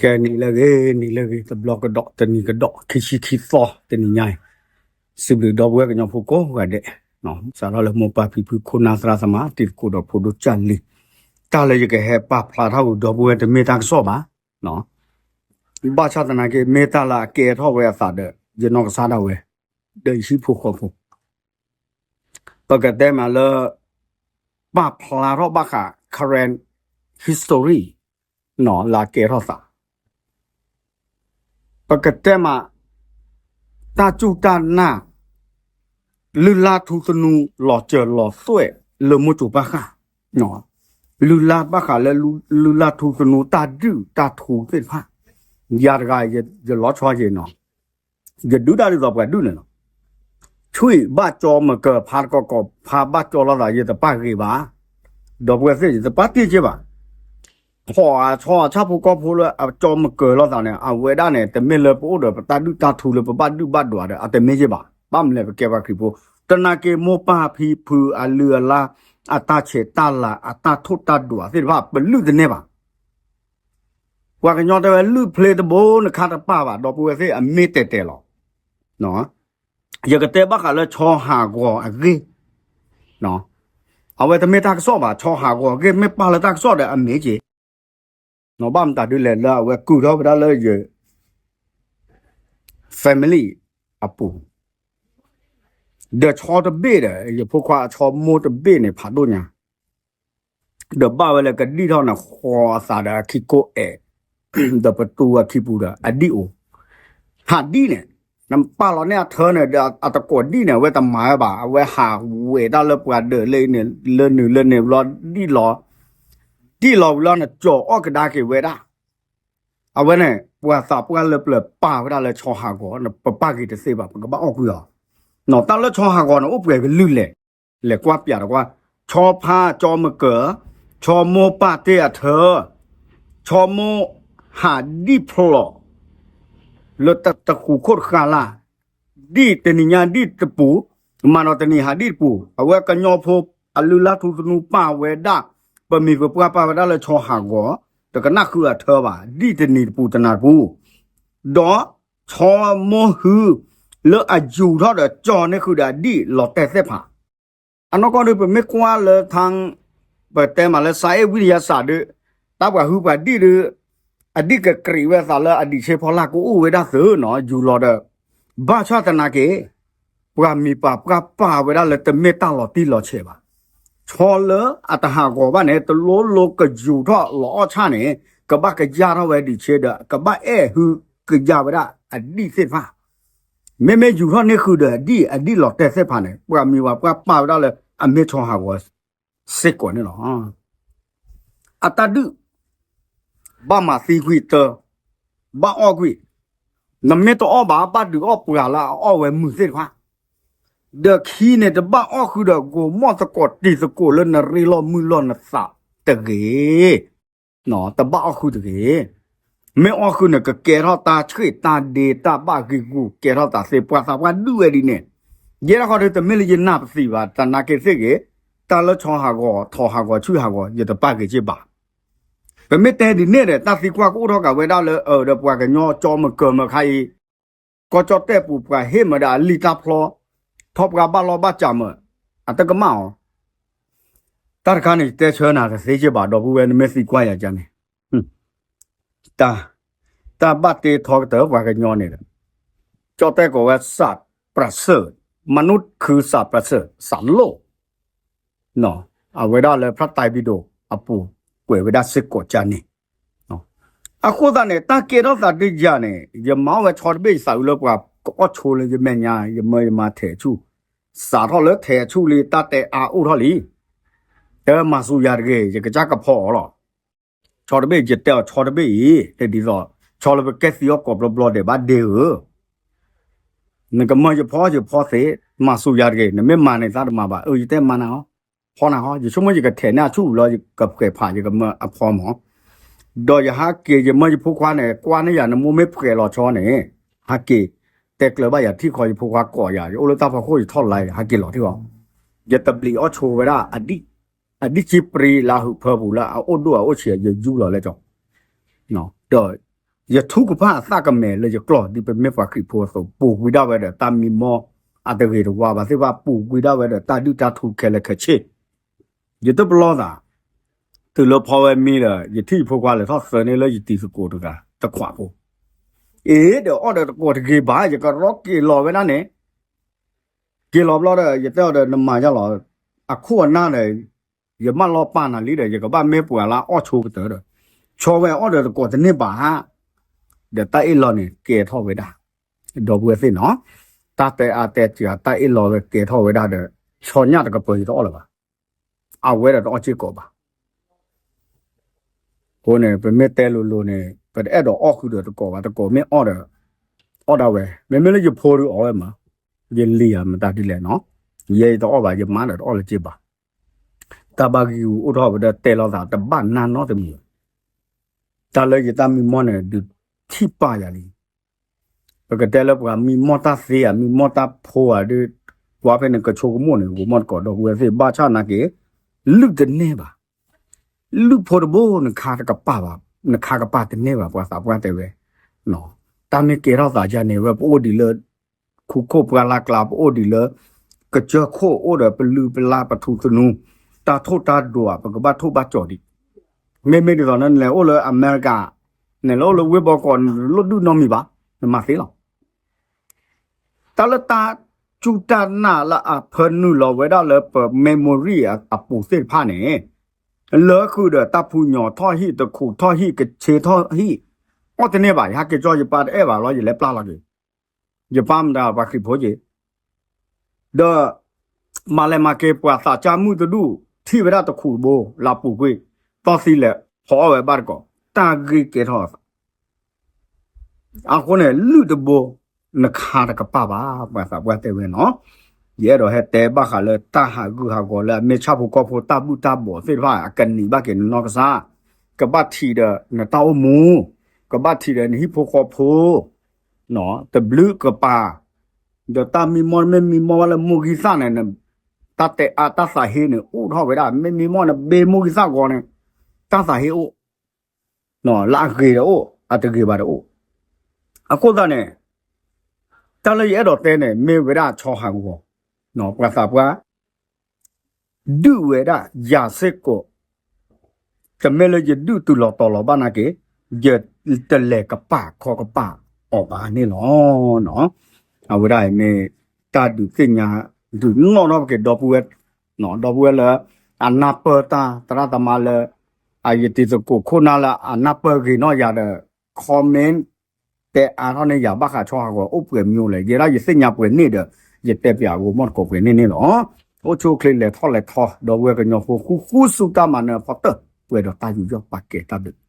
ကဲနံၤလၢအဂ့ၤ နံၤလၢအဂ့ၤ တဘျီကဒီး တနံၤကဒီး ခံဆံခံသီ တနံၤညါအံၤ, စံးဘျုးဒီပုၢ်ဝဲၢ်ကညီဖိကိးဂၤဒဲး, စးထီၣ်လၢမိၢ်ပၢ်ဖံဖု ခိၣ်နၢ်သရၣ်သမါ တံၤသကိးဒီးဖိဒိၣ်ကၢ်လံၤ, တၢ်လၢယကဟဲပာ်ဖျါထီၣ်ဝံၤဒီပုၢ်ဝဲၢ်တမ့ၢ်တၢ်ကစီၣ်ဘၣ်, ဘၣ်ဆၣ်သနာ်က့ မ့ၢ်တၢ်လၢအကဲထီၣ်ဝဲအသးဒီး ယနီၢ်ကစၢ်ဒၣ်ဝဲ ဒီးယဟံၣ်ဖိဃီဖိ ပကတဲမးလၢ ပာ်ဖျါထီၣ်ဘၣ်ဃး current history လၢအကဲထီၣ်သး, ပကတဲမး တၢ်စူၢ်တၢ်နာ် လုၢ်လၢ်ထူသနူ လီၤစၢၤလီၤသွဲၣ်လၢမိၢ်စိၤပၢ်ဃၢ်, လုၢ်လၢ်ဘၣ်ဃးလၢ လုၢ်လၢ်ထူသနူ တၢ်ဒုၣ်တၢ်ထူသ့ၣ်တဖၣ်, ယၤတဂၤ ယလီၤဆီယံၤနီၤ ယဒုးဒၣ်ဒ်သိးပှၤဒုၣ်န့ၣ်လီၤ. ဆူၣ်ဘၣ်ကၠီမကၢၤဖးတကီၢ်ကီၢ် ဖးဘၣ်ကၠီလိာ်သး ယတပာ်ဂ့ၤဘၣ်, ဒီပုၢ်ဝဲၢ်သ့ၣ် ယတပာ်တ့ၢ်က့ဘၣ်, ဖီၣ်အါဆီအါဆၣ်ဖိကီၢ်ဖိလၢအကၠီမကၢၤလိာ်သးန့ၣ် အဝဲဒၣ်န့ၣ် တမ့ၢ်လၢပအိၣ်ဒီးပတၢ်ဒုၣ်တၢ်ထူလၢပဘၣ်ဒုၣ်ဘၣ်ဒွးဒီး အတမ့ၢ်က့ဘၣ်, ဘၣ်မနုၤလဲၣ် ပကဲပှၤခရံာ်ဖိ, သနာ်က့မိၢ်ပၢ်ဖံဖုအလုၢ်အလၢ် အတၢ်ဆဲးတၢ်လၤ အတၢ်ထိၣ်တၢ်ဒွးသ့ၣ်တဖၣ် ပလုၢ်တန့ၢ်ဘၣ် ပှၤကညီတဲဝဲ လုၢ်ဖျ့တဘိနခါတပာ်ဘၣ် ဒီပုၢ်ဝဲၢ်သ့ၣ် အမ့ၢ်တဲာ်တဲာ်လီၤ. ယကတဲဘၣ်ဃးလၢဆီဟးဂီၤအဂ့ၢ်, အဝဲတမ့ၢ်တၢ်ကစီၣ်ဘၣ်, ဆီဟးဂီၤအဂ့ၢ် မ့ၢ်ပာ်လၢတၢ်ကစီၣ်ဒီးအမ့ၢ်က့, ဘၣ်မတၤဒ်လဲၣ် လၢအဝဲကုာ်ထီၣ်ဝဲဒၣ်လၢယ family အပူၤ, ဒီးဆီတဘ့ၣ်ဒီး ယဖိခွါအဆီမိၢ်တဘ့ၣ်န့ၣ် ဖးဒိၣ်ညါ ဒီးဘၣ်ဝဲလၢကဒံၣ်ထီၣ်န့ၣ် ဃီအသးဒီးအခံကိးအဲၣ်, ဒီးပတူၢ်အခံပူၤဒီးအဒံၣ်အိၣ်, ဟးဒံၣ်န့ၣ်, နပာ်လီၤန့ၢ်အထၢန့ၣ်ဒီး အတကိးဒံၣ်န့ၣ် အဝဲတမၤဝဲဘၣ်, အဝဲဟးဝဲဒၣ်လၢပှၤဒၢးလၢန့ၣ် လၢနုာ်လၢန့ၣ်ဘျီ ဒံၣ်လီၤ, ဒံၣ်လီၤဝံၤလီၤန့ၣ် ကၠီၤအီၣ်ကဒါက့ၤဝဲဒၣ်, အဝဲန့ၣ် ပှၤသးပှၢ်လၢပျၢၤပာ်ဝဲဒၣ်လၢဆီဟးဂီၤန့ၣ် ပပာ်ဂ့ၤတသ့ဘၣ် ပကဘၣ်အီၣ်ကွံာ်အီၤ, တၢ်လၢဆီဟးဂီၤန့ၣ် အိၣ်ပှဲၤကလုာ်လဲၣ်, လဲၤကွၢ်ပၠးတကွၢ်, ဆီဖါ ကၠီမကၢၤ, ဆီမိၢ်ပၢ်တ့ၢ်အထၢ, ဆီမိၢ်ဟးဒံၣ်ဖျိး လၢတဃူးခိၣ်တဃာ်လၢ်, ဒံၣ်တနံၤညါဒံၣ်တပူၤ, မၤဒီးတနံၤဟးဒံၣ်တပူၤ, အဝဲကညီဖိအလုၢ်လၢ်ထူသနူပာ်ဝဲဒၣ်, ပမံၤပပှၢ်ပာ်ဝဲဒၣ်လၢဆီဟးဂီၤ, တကနၣ်ဃုအထၢဘၣ်, ဒံၣ်တနံၤတပူၤတနၤတပူၤ, ဒီးဆီမိၢ်ဟု လၢအယူၤထီၣ်ဒီးကၠီၤန့ၢ်ဃုာ်ဒီးအဒံၣ်လီၤတဲာ်သ့ၣ်ဖး အနီၢ်ကီၢ်ဒုး ပမ့ၢ်ကွၢ်လၢထါ, ပတဲမးလၢ စါအ့ၣ်ဝံတယါစးဒုး, တၢ်ပှၤဟုပှၤဒံၣ်ဒုး, အဒံၣ်ကကြံးဝဲအသးလၢအဒံၣ်ဆ့ဖီလာ်ကအိၣ်ဝဲဒၣ်သုနီၤ ယူၤလီၤဒီး, ဘၣ်ဆၣ်သနာ်က့ ပှၤမံၤပှၤပှၢ်ပာ်ဝဲဒၣ်လၢတမ့ၢ်တၢ်လီၤတံၢ်လီၤဆဲးဘၣ်. ဆီလၢအတဟးဂီၤဘၣ်န့ၣ် တလိၤလိၤကယူၤထီၣ်လီၤအီၣ်ဆၣ်န့ၣ် ကဘၣ်ကယၢ်ထီၣ်ဝဲဒံၣ်ဆ့ဒီး ကဘၣ်အဲၣ်ဟုကယၢ်ဝဲဒၣ်အဒံၣ်သ့ၣ်တဖၣ် မ့မ့ၢ်ယူၤထီၣ်န့ၢ်ဃုာ်ဒီးအဒံၣ် အဒံၣ်လီၤတဲာ်သ့ၣ်တဖၣ်န့ၣ် ပှၤမံၤပှၤပှၢ်ပာ်ဝဲဒၣ်လၢ အမ့ၢ်ဆီဟးဂီၤစ့ၢ်ကီးန့ၣ်လီၤ. အတၢ်ဒုး ဘၣ်မၤသံကွံာ်တၢ်, ဘၣ်အီၣ်ကွံာ်, နမ့ၢ်တအီၣ်ဘၣ် ဘၣ်ဒုးအီၣ်ပှၤလၢအအီၣ်ဝဲမုာ်သ့ၣ်တဖၣ်, ဒီးခံန့ၣ် တဘၣ်အီၣ်ဃုာ်ဒီး ဂိၤမီၣ်သကိးတံၤသကိးလၢနရ့လိာ်မုာ်လိာ်နသးတဂ့ၤ တဘၣ်အီၣ်ဃုာ်တဂ့ၤ. မ့ၢ်အီၣ်ဃုာ်န့ၣ် ကကဲထီၣ်တၢ်ဆှ့ၣ်တၢ်ဒ့တၢ်ဘၣ်ဂံာ်ဂူာ် ကဲထီၣ်သးသ့ ပှၤသးပှၢ်ဒုးဝဲဒ်န့ၣ်, ယဲဒၣ်ဃီဒီး တမ့ၢ်လၢယနၢ်ပသံးဘၣ် သနာ်က့သ့ၣ်ဂ့ၤ, တၢ်လၢဆီဟးဂီၤ ထီဟးဂီၤ ဆူၣ်ဟးဂီၤ ယတပာ်ဂ့ၤက့ဘၣ်. ပမ့ၢ်တဲဒ်န့ၣ်ဒီး တၢ်သံကွၢ်ကအိၣ်ထီၣ်ကးဝဲဒၣ်လၢ အၢ ဒီးပှၤကညီကၠီမကၢၤမခါအံၤ ကီၢ်ကၠီၣ်တဲၣ်ပူၤ ပှၤဟ့ၣ်မးဒီးအလံာ်တၢ်ဖျီ, ထီၣ်ပှၤဘၣ်လီၢ်ဘၣ်စးမး, အတကမၣ်အီၤ. တၢ်တခါန့ၣ် ယတဲဆၢနၤတသ့က့ဘၣ် ဒီပုၢ်ဝဲၢ် နမ့ၢ်သံကွၢ်ယၤကန့ၣ်, တၢ်ဘၣ်တ့ထီကတၢၢ်ပှၤကညီန့ၣ်ဒီး ကၠီၣ်တဲၣ်ကိးဝဲ စးပြးစၢၢ်, မနုၤခုစးပြးစၢၢ် စးလိၣ် အဝဲဒၣ်လၢဖျၢၣ်တၢ်ဘံၣ်ဒိၣ်အပူၤ ကွဲးဝဲဒၣ်စ့ၢ်ကီးကန့ၣ်, အဃိသတးန့ၣ် တၢ်ကဲထီၣ်သးဒ်ယၤန့ၣ် ယမၤအီၣ်ဝဲဆီတဘ့ၣ် ယသးအုးလၢပှၤကအီၣ်ဆိလၢယမဲာ်ညါ ယမၢယမၤထဲးဆူၣ်, စးထီၣ်လၢထဲးဆူၣ်လံ တၢ်တဲအါအိၣ်ထီၣ်လံ, တဲမၤစူၤယၤတဂ့ၤ ယကစၢ်ကဖီအီၤလီၤ. ဆီတဘ့ၣ် ယတဲအီၤဆီတဘ့ၣ်အံၤ ဒ်သိး ဆီလၢပကဲသံအီၣ်ကိးဘျီဘျီဒဲးဘၣ်ဒ့ဧၢ နကမၢယဖီယဖီသ့, မၤစူၤယၤတဂ့ၤ, နမ့ၢ်မၤန့ၣ်သးတမၤဘၣ်, အၢ ယတဲမၤနၤဟီ, ဖီနၤဟီ, ယဆိကမိၣ်ယကထဲးန့ၢ်အဆူၣ်လီၤ ယကဖှဲးဖး ယကမၢအဖီမး, ဒီးယဟးက့ၤ ယမၢယဖိခွါန့ၣ် ကွၢ်န့ၢ်ယၤ နမိၢ်မ့ၢ်ဖှဲးလီၤဆီန့ၣ်, ဟးက့ၤ တဲကျၢၤဘၣ်ယၤထံၣ်ဃီ ယဖိခွါကိးယၤ ယအိၣ်လၢတၢ်ဖီခိၣ် ယထီၣ်လါ ယဟးက့ၤလီၤထံၣ်ဃီ, ယတဘျီးအီၣ်ဆိဝဲဒၣ် အဒံၣ်စံပရံလၢအဟုးဖၢပူၤလၢအအိၣ်ဒိၣ်အအိၣ်ဆံး ယယူလီၤလၢကၠီ, ဒီး ယထူကဖၣ်အသးကမဲာ်လၢယကျီၢ် ဒ်ပမ့ၢ်ပှၤခရံာ်ဖိအသိး ပူၤကွံာ်ဒၣ်ဝဲဒီးတၢ်မံမီၢ်အတဂ့ၤတဝါဘၣ်သ့ၣ်တဖၣ် ပူၤကွံာ်ဒၣ်ဝဲဒီးတၢ်ဒုၣ်တၢ်ထူခဲလၢာ်ခဲဆ့ ယတပလီၢ်သး, တုၤလၢဖီဝဲမံဒီး ယထံၣ်ယဖိခွါလဲၤထီၣ်သၢန့ၢ်လၢယတံၤသကိးတဂၤတခွးဖိ, အ့ဒီးအီၣ်ဒီးတကိးတဂ့ၤဘၣ် ယကရီက့ၤလီၤဝဲဒၣ်န့ၣ်, က့ၤလီၤဘျီဒီး ယတဲအီၤဒီးနမၤယါလီၤ, အခိၣ်အနၢ်ဒီး ယမၢလီၤပာ်နၤလံဒီး ယကဘၣ်မ့ၢ်ပှၤလၢအီၣ်ဆိကတၢၢ်ဒီး, ဆီဝဲအီၣ်ဒီးတကိးတန့ၢ်ဘၣ်, ဒီးတၢ်အ့ၣ်လီၤန့ၣ်ကဲထီၣ်ဝဲဒၣ်, ဒီပုၢ်ဝဲၢ်သ့ၣ်နီၤ, တၢ်တဲအါတဲစှၤတၢ်အ့ၣ်လီၤဝဲကဲထီၣ်ဝဲဒၣ်ဒီး, ဆီညၣ်တကပၤယတအီၣ်လၢၤဘၣ်, အဝဲဒီးတအီၣ်စ့ၢ်ကီးဘၣ် အဃိန့ၣ် ပမ့ၢ်တဲလိၤလိၤန့ၣ် ပတအဲၣ်ဒိးအီၣ်ဃုာ်ဒီးတကိးဘၣ်, တကိးမ့ၢ်အီၣ်ဒီး အီၣ်ဒၣ်ဝဲ, မ့မ့ၢ်လၢယဖိဒုးအီၣ်ဝဲမး, ယလံၤဧါမတၤဒ်လဲၣ်နီၤ, ယဲယတအီၣ်ဘၣ် ယမါဒီးတအီၣ်လၢၤဘၣ်, တၢ်ဘၣ်ဂံၢ်ဂူာ်အိၣ်ထီၣ်ဝဲဒီးတဲလိာ်သးတဘၣ်နၢ်နီတမံၤ, တၢ်လၢယတၢ်မံမီၢ်န့ၣ် ဒုးထံၣ်ပာ်ယၤလံ ပကတဲလၢပှၤမံမီၢ်တၢ်သ့ဧါ မံမီၢ်တၢ်ဖိဧါဒီး, ကွၢ်ဖဲန့ၣ်ကဆိကမိၣ်န့ၣ် ဂိၤမီၢ်တကိးဒီပုၢ်ဝဲၢ်သ့ၣ် ဘၣ်ဆၣ်နာ်က့ၤ, လုၢ်တန့ၢ်ဘၣ်, လုၢ်ဖိတဘိ နခါတကပၤဘၣ်, နခါကပၤတန့ၢ်ဘၣ် ပှၤသးပှၢ်တဲဝဲ, တၢ်မ့ၢ်ကဲထီၣ်သးယါန့ၣ် ဝဲပအိၣ်ဒံးလၢ ခူခိၣ်ပှၢ်လၢ်ကျါ ပအိၣ်ဒံးလၢ ကစၢၢ်ခိၣ်အိၣ်ဒီးပလုၢ်ပလၢ်ပထူသနူ, တၢ်ထိၣ်တၢ်ဒိး ပကဘၣ်ထိၣ်ဘၣ်ကၠီၤဒံး, မ့မ့ၢ်ဒ်သိးန့ၣ် နလဲၤအိၣ်လၢအမဲရကၤ, နလဲၤအိၣ်လၢဝ့ၢ်ဘီကီး နလိၣ်ဒုၣ်နီတမံၤဘၣ်, နမၤသ့လီၤ တၢ်လၢတၢ်စူၢ်တၢ်နာ်လၢအဖၢနုာ်လီၤဝဲဒၣ်လၢပ memory အပူၤသ့ၣ်တဖၣ်န့ၣ်, လၢဃုာ်ဒီးတၢ်ဖူညီၤထီၣ်ဟံၣ် တခူးထီၣ်ဟံၣ် ကဆ့ထီၣ်ဟံၣ်, အီၣ်တန့ၢ်ဘၣ် ယဟဲက့ၤကၠီ ယပၢ်တအဲၣ်ဘၣ်လီၤ ယလဲၤပျၢ်လီၤက့ၤ, ယပၢ်မတၤပှၤခရံာ်ဖိက့ၤ, ဒီး မၤလဲၤမၤက့ၤပှၤသးစၢ်မုၣ်တဒူၣ် ထံၣ်ဝဲဒၣ်တခူးတဘိ လၢပူၤကွံာ်, တီၢ်သံလဲၤဖီအီၣ်ဝဲဘၣ်တကိး, တၢ်ဂ့ၢ်ကဲထီၣ် အဃိန့ၣ် လုၢ်တဘိ နခါတကပၤဘၣ် ပှၤသးပှၢ်တဲဝဲနီၤ, ယအဲၣ်ဒိးဟဲတဲဘၣ်ဃးလၢတၢ်ဟးဂူာ်ဟးဂီၤလၢအမ့ၢ်ဆၣ်ဖိကီၢ်ဖိတၢ်ဘူၣ်တၢ်ဘီၣ်သ့ၣ်တဖၣ် အကနံၤဘၣ်က့ၤနနီၢ်ကစၢ်, ကဘၣ်ထံးဒီးနတၢ်အိၣ်မူ, ကဘၣ်ထံးဒီးနဟံၣ်ဖိဃီဖိ တဘျုးကပၤ, ဒီးတၢ်မံမီၢ်မ့ၢ်မံမီၢ်ဘၣ်လၢမိၢ်ဂံၢ်သၣ်န့ၣ်, တၢ်တဲအါတၢ်သးဟ့န့ၣ် အိၣ်ထီၣ်ဝဲဒၣ် မ့ၢ်မံမီၢ်န့ၣ် ဘ့မိၢ်ဂံၢ်သၣ်ဂီၤန့ၣ်, တၢ်သးဟ့အိၣ်, လၢအဂ့ၤဒီးအိၣ် အတဂ့ၤဘၣ်ဒီးအိၣ်, အဃိသတးန့ၣ်, တၢ်လၢယအဲၣ်ဒိးတဲန့ၣ် မ့ၢ်ဝဲဒၣ်ဆီဟးဂီၤ, ပှၤသးပှၢ် ဒုးဝဲဒၣ်ယၤစ့ၢ်ကီး, တမ့ၢ်လၢယဒုးတုၤလီၤတီၤလီၤဘၣ်နာ်က့ၤ, ယတလဲၤကပာ်ခီကပာ်အီၤဘၣ်န့ၣ်လီၤ. အဝဲဒၣ်အံၤမ့ၢ်တၢ်ဒုးသ့ၣ်ညါ, ဒုးနီၣ်ထီၣ်က့ၤဒီပုၢ်ဝဲၢ်, ဒီပုၢ်ဝဲၢ်လၢ အနၢ်ပၢၢ်တၢ်သရၣ်သမါလၢ အယတံၤသကိးခိၣ်နၢ်လၢအနၢ်ပၢၢ်ဂ့ၤနီၣ်ယၤဒီး comment တဲအါထီၣ်န့ၢ်ယၤဘၣ်ဃးဆီဟးဂီၤအိၣ်ပှဲၤမံၤလဲၣ်, ယဲဒၣ်ယသ့ၣ်ညါပှဲၤန့ၣ်ဒီး ယတဲပၠးအဂီၢ်မီၢ်တကိးပှဲၤန့ၣ်န့ၣ်လီၤ. အိၣ်ဆူၣ်အိၣ်ချ့လဲၤထီၣ်လဲၤထီ ဒီပုၢ်ဝဲၢ်ကညီဖိ ဃူဃူဆူတၢ်မၤနၢၤအဖီတၢၢ် ပှဲၤဒီးတၢ်ယူးယီၣ်ပာ်ကဲတၢ်ဘျုး